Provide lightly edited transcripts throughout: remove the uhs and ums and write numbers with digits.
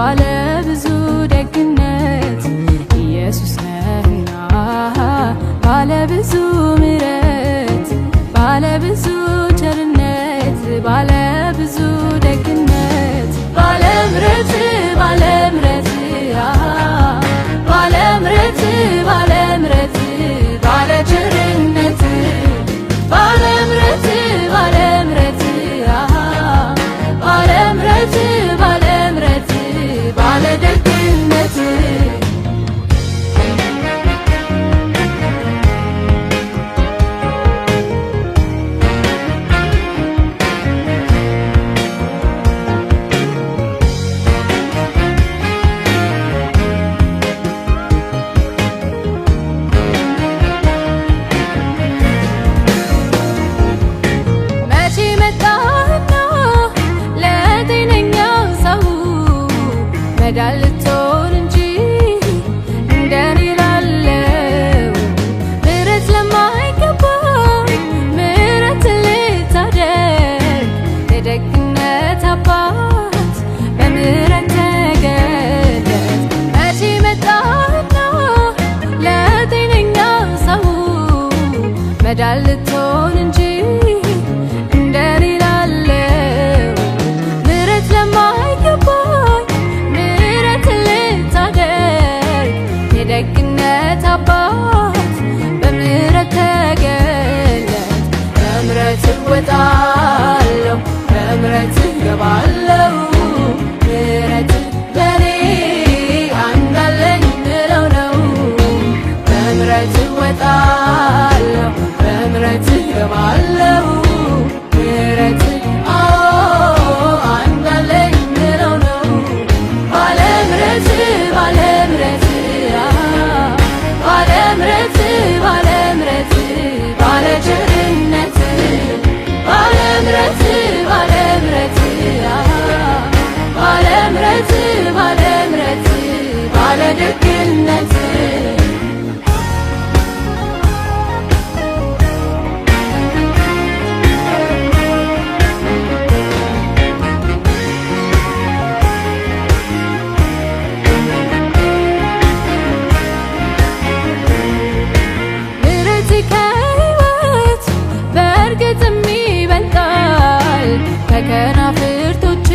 ባለ ብዙ ደግነት ኢየሱስ ነህና ባለ ብዙ ምሕረት ባለ ብዙ ቸርነት ባለ ብዙ ደግነት ባለ ምሕረት ባለ ምሕረት ባለ ምሕረት ባለ ምሕረት ባለ ቸርነት ባለ ምሕረት ባለ ምሕረት ባለ ምሕረት ባለ ምሕረት ባለ ደግነት። መቼ መጣህና ለጤነኛው ሰው መዳን ልትሆን እንጂ እንደኔ ላለው ምሕረት ለማይገባው ምሕረት ልታደርግ የደግነት አባት በምሕረት ተገለጥ። መቼ መጣህና ለጤነኛው ሰው መዳን ልትሆን እንጂ እንደኔ ላለው ምሕረት ለማይገባኝ ምሕረት ልታደርግ የደግነት አባት በምሕረት ተገለጥ። በምሕረት እወጣለሁ፣ በምሕረት እገባለሁ፣ ምሕረት ለኔ አንዳለኝ ምለው ነው። በምሕረት እወጣለሁ፣ በምሕረት እገባለሁ፣ ምሕረት አዎ አንዳለኝ ምለው ነው። ባለ ምሕረት ባለ ምሕረት ባለ ምሕረት ባለ ምሕረት ባለ ቸርነት ባለ ምሕረት ባለ ምሕረት ባለ ምሕረት ባለ ምሕረት ባለ ደግነት። ምሕረት ከሕይወት በእርግጥም ይበልጣል፣ ከከናፍርቶቼ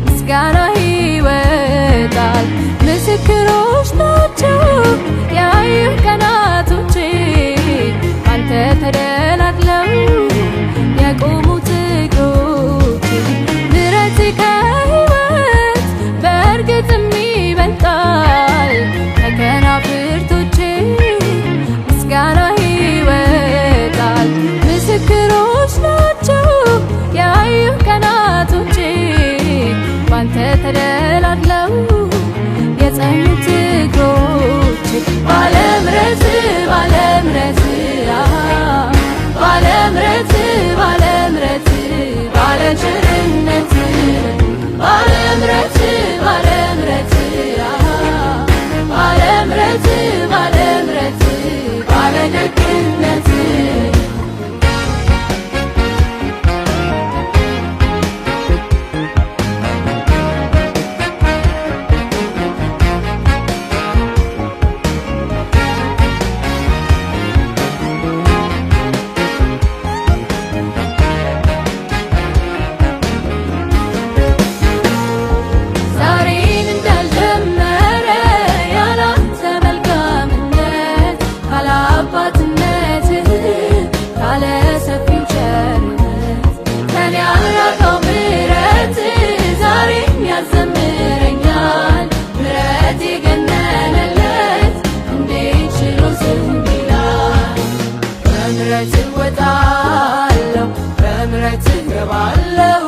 ምስጋና ይወጣል። ምስክሮች ናቸው ያዩህ ቀናቶቼ ባንተ ተደላድለው የቆሙት እግሮቼ። ምሕረት ከሕይወት በእርግጥም ይበልጣል፣ ከከናፍርቶቼ ምስጋና ይወጣል። ምስክሮች ናቸው ያዩህ ቀናቶቼ ባንተ ተደላድለው የጸኑት እግሮቼ። ባለ ምሕረት ባለ ምሕረት ባለ ምሕረት ባለ ምሕረት ባለ ቸርነት ባለ ምሕረት ባለ ምሕረት ባለ ምሕረት ባለ ምሕረት ባለ ደግነት። ዛሬን እንዳልጀመረ ያላንተ መልካምነት ካለ አባትነትህ ካለ ሰፊው ቸርነት ከኔ ያልራቀው ምሕረት ዛሬም ያዘምረኛል። ምሕረት የገነነለት እንዴት ችሎ ዝም ይላል? በምሕረት እወጣለሁ፣ በምሕረት እገባለሁ፣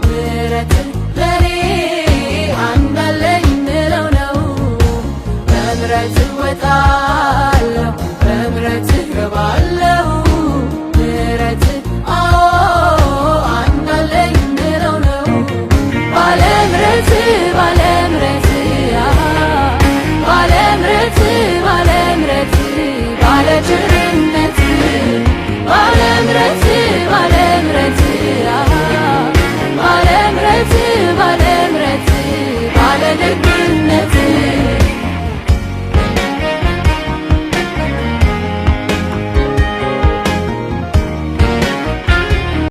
ምሕረት ለኔ አንዳለኝ ምለው ነው። በምሕረት እወጣለሁ።